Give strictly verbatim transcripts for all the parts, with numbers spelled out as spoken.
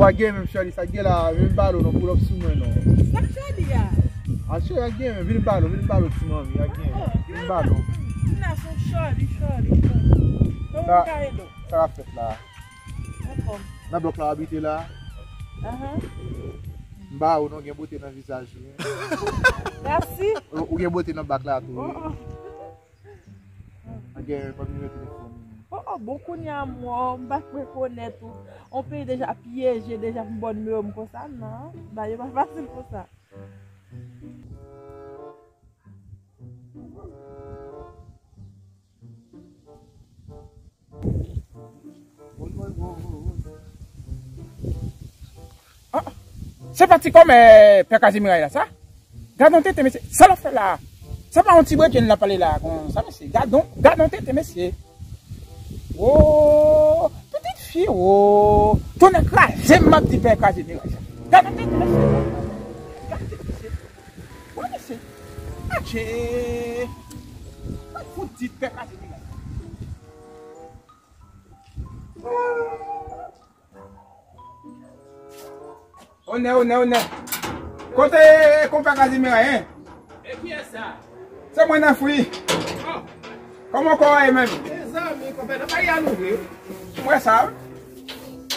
Pa gen menm, Shirley, sa gen la, vin balo non, pull up sou mwen non. Sa Shirley a? A Shirley a gen menm, vin balo, vin balo ti manmi, a gen, vin balo. Vin la son Shirley, Shirley, Shirley. Kòman ou ka ede w? Sa k ap fèt la? Anfòm. Nan blòk la w abite la? Ahan. M ba ou non, gen bote nan vizaj ou. Mèsi. Ou, ou gen bote nan bak la tou. Oh, oh. Gen yon nimewo telefòn. Oh, oh, bon, kounye a m wè w, m pa t rekonèt ou. On peyi deja pyeje deja pou m ba w nimewo m konsa, non. Bagay yo pa fasil konsa. Ah, se pa ti kòmè pè Kazimiray la sa? Gadon tete mesye, sa l ap fè la? Se pa yon ti bredjenn l ap pale la konsa mesye. Gadon, gadon tete mesye. Oh, pitit fi, oh. Tonnè kraze m, m ap di pè Kazimiray sa. Gadon tete mesye. Gadon tete mesye. Wè mesye. Atche. Mwen fout di pè Kazimiray. Onè, onè, onè. Kote konpè Kazimiray, hein? E kiyès sa? Se mwen nan fri. Oh. Kòman kò a ye menm? Mezanmi, konpè, nan bagay a nou vre. Mwen sa.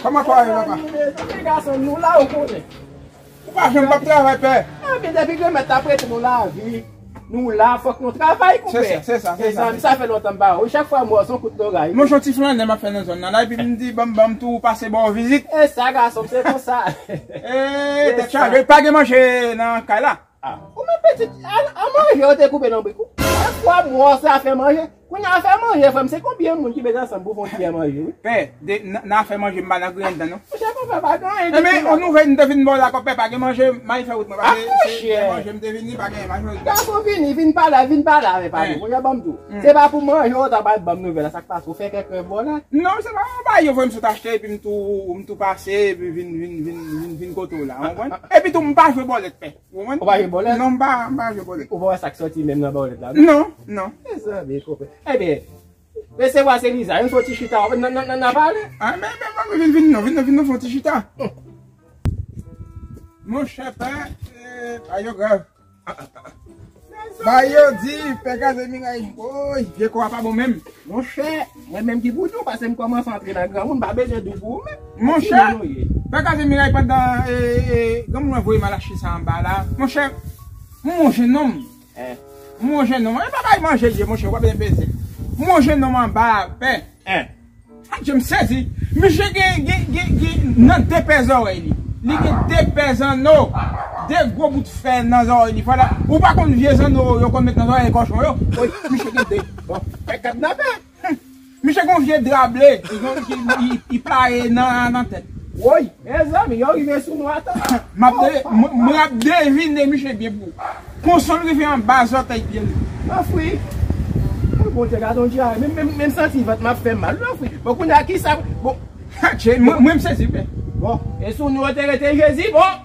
Kòman kò a ye, papa? Mezanmi, gason, nou la, ou konnen. Ou pa janm p ap travay, pè. Ah, men depi Granmèt la prete nou lavi, nou la, fòk nou travay, konpè. Se sa, se sa, se sa. Mezanmi, sa fè lontan m pa wè w. Chak fwa m wè w, se yon kout loray. Mwen se yon ti flannè m ap fè nan zòn nan la, epi m di, ban m, ban m tou pase ba w vizit. E sa, gason m, se konsa. E, tèt chaje, pa gen manje nan kay la. Ah, ou menm pitit, a, a manje, ou te koupe nan brik ou. Chak fwa m wè w, se afè manje. Kounye a afè manje, frè m, se konbyen moun ki mete ansanm pou fè yon kiyè manje, wi? Pè, de, nan, nan afè manje, m pa nan griyen dan, non. Monchè, konpè, pa gen anyen ditou la. Enben, yon nouvèl m te vin ba w la, konpè, pa gen manje, m al fè wout mwen, paske se, se manje m te vini, pa gen manje. Gason vini, vin pale, vin pale avè pale. Monchè, ban m di w. Se pa pou manje, ou ta pral ban m nouvèl la, sa k pase, ou fè kèk rèv bòlèt? Non, se pa yon bagay yo voye m sot achte, epi m tou, m tou pase, epi vin, vin, vin, vin, vin kote w la, ou konprann? Epi tou, m pa jwe bòlèt, pè. Ou konprann? Ou pa jwe bòlèt? Non, m pa, m pa jwe bòlèt. Ou pa wè sa k sòti menm nan bòlèt la, non? Non, non. Mezanmi, konpè. Ebyen, resevwa se Liza, nou fè yon ti chita, nan, nan, nan, nan pale. Ah, men, men, men, vin, vin, non, vin, vin, nou fè yon ti chita. Monchè, pè, eh, pa yo grav. Ba yo di, pè Kazimiray, woy, vye kò a pa bon menm. Monchè, mwen menm ki pou di w, paske m kòmanse antre nan granmoun, m pa bezwen di w pou ou menm. Monchè, pè Kazimiray, pandan, e, e, granmoun mwen voye m al achte sa anba la. Monchè, m wè yon jennonm. M wè yon jennonm. E pa bay manje l ye, monchè, w ap byen peze. M wè yon jennonm anba, pè. Adje, m sezi. Misye gen, gen, gen, gen nan de pè zòrèy li. Li gen de pè zanno. De gwo bout fè nan zòrèy li. Vwala. Ou pa konn vye zanno yo konn met nan zòrèy kòchon yo? Wi, misye gen de. Bon, fè kadnapè. Misye gen yon vye dra ble. Li, li, li, li playe nan, nan tèt. Woy, mezanmi, yo rive sou nou ata. M ap de-, m, m ap devine misye byen pou ou. Konsa l rive anba zòtèy pye l. Mafri. Woy, Bondye, gade yon dyaye. Menm, menm, menm santi vant m ap fè mal, mafri. Bon, kounye a, kisa, bon. Adje, mwen, mwen, m sezi, pè. Bon, e sou nou yo te rete Jezi, bon.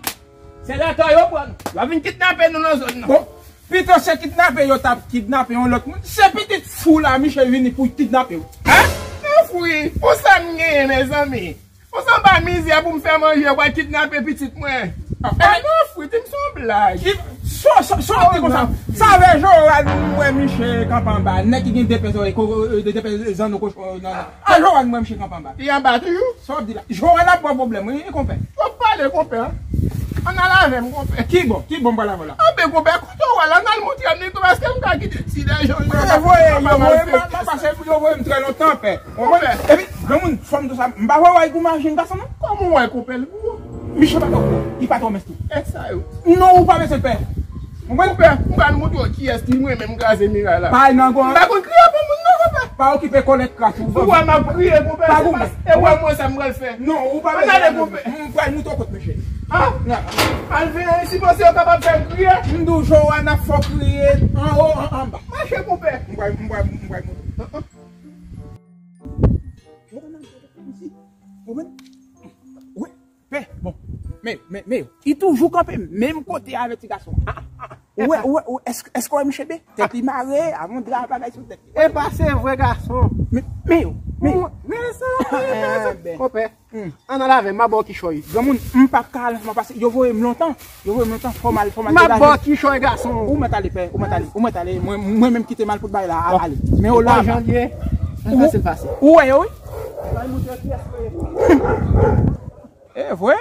Senatè yo pran nou. Yo vin kidnape nou nan zòn nan. Bon, pito se kidnape yo t ap kidnape yon lòt moun. Se pitit fou la, misye vini pou kidnape w. Hein? Mafri, pou sa m genyen, mezanmi. Ou sanba mizè pou m fè manje, w al kidnape pitit mwen. Ah, non, frit, m se yon blag. Sa, sa, sa w ap di konsa? Sa vle Johan, m wè misye kanpe anba. Nèg ki gen de pè zòrèy, ko-, de, de pè zanno kochon, nan, nan. A Johan, m wè misye kanpe anba. Li anba toujou? Sa w ap di la? Johan ap ba w pwoblèm, wi, konpè. W ap pale, konpè. Ann al avè m, konpè. Ki bò? Ki bò m pral avè w la? Anben, konpè, kote w al la, ann al montre m li tou, èske m ka kite ti lè jan yo voye, yo voye m, m ap pase, yo voye m trè lontan, pè. Konpè. Epi, granmoun, fò m di w sa, m pa wè w al gwo machin gason, non. Kòman w wè konpè l gwo? Misye pa twò gwo, li pa twò mens tou. E sa yo. Non, ou pa bezwen pè. Konpè, m pral montre w kiyès ki mwen menm kraze miray la. Pa al nan gwa. M pa konn kriye pou moun non, konpè. Pa okipe kòlèt kras ou. Ou wè m ap kriye, konpè, se pa, e wè mwen sa m pral fè. Non, ou pa bezwen. Gade, konpè. M pral montre w kot misye. Ah? Al veye si panse yo kapab fè m kriye. M di w, Johan ap fè w kriye anwo, an, anba. Mache, konpè. M pral, m pral, m pral montre. Ou konprann? Wi. Pè, bon. Men, men, men, li toujou kanpe menm kote avèk ti gason an. Ah, ah, ah. Ou wè, ou wè, ou, èske, èske w wè misye byen? Tèt li mare, avon dra bagay sou tèt li. E pa se vre gason. Men, men, Men, men sa, men sa. Konpè, ann al avè m, m a ba w kichòy. Granmoun, m p ap ka al ansanm pase. Yo voye m lontan. Yo voye m lontan. Fò m al, fò m al degaje. M a ba w kichòy, gason. Ou mèt ale, pè. Ou mèt ale. Ou mèt ale. Mwen, mwen menm kite m al pou bay la, ale. Men yo la. Jan l ye. Ou, ou wè yo, wi. E vre?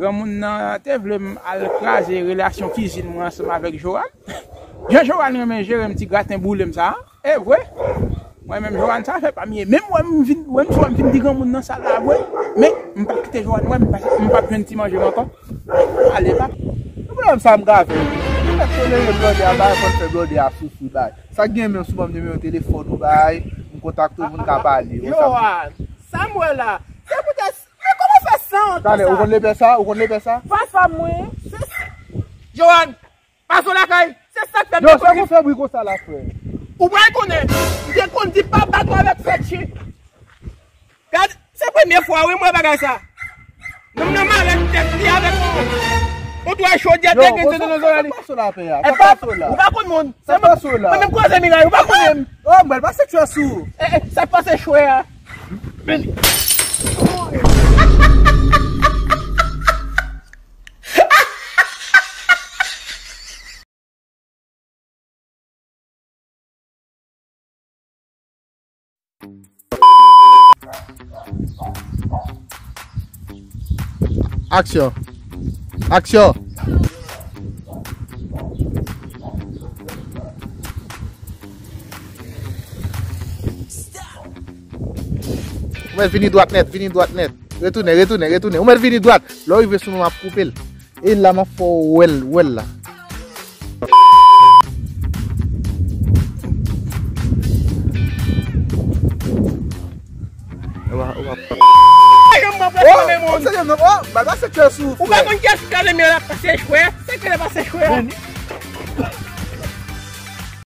Granmoun nan te vle m al kraze relasyon kizin mwen ansanm avèk Joanne. Jan Joanne renmen jere m ti graten boule m sa a, e vre. Mwen menm Joanne sa fè pa m ye. Menm wè m vin, wè m sou wè m vin di granmoun nan sa la vre. Men m p ap kite Joanne wè m, paske m p ap jwenn ti manje m ankò. Ale pa. Pwoblèm sa m ka fè. Ou mèt tolere blòdè a bay, konn fè blòdè a soufri bay. Sa k gen menm sou ban m nimewo telefòn ou bay, m kontakte w pou n ka pale. Joanne, sa m wè la, se poutèt Men kòman fè san an konsa? Talè, ou konn lepè sa? Ou konn lepè sa? Papa mwen, se sa. Joanne, pase w lakay. Se sa k fè m te konn di. Yo, sa konn fè bri konsa la, frè. Ou pral konnen. M te konn di pa bat ou avèk fèt chen. Gad, se premye fwa, wi, m wè bagay sa. Nonm nan malè tèt li avèk yon, yon twa chodyè te gen. Yo, pase w lakay a. Sa pase w la. Ou pa konn moun. Sa pase w la. Mwen menm kwaze miray, ou pa konnen m. Oh, mwen pral pase chwè sou ou. Eh, eh, sa pase chwè a. Vini. Aksyon. Aksyon. Ou mèt vini dwat nèt, vini dwat nèt. Retounen, retounen, retounen. Ou mèt vini dwat. Lè w rive sou mwen, m ap koupe l. E la, m ap fè w wè l, wè l la. Ou pa, ou pa. Oh, se yon nonm, oh, bal pase chwè sou ou, frè. Ou pa konn kiyès ki kraze mè la pase chwè? Se ki la pase chwè a.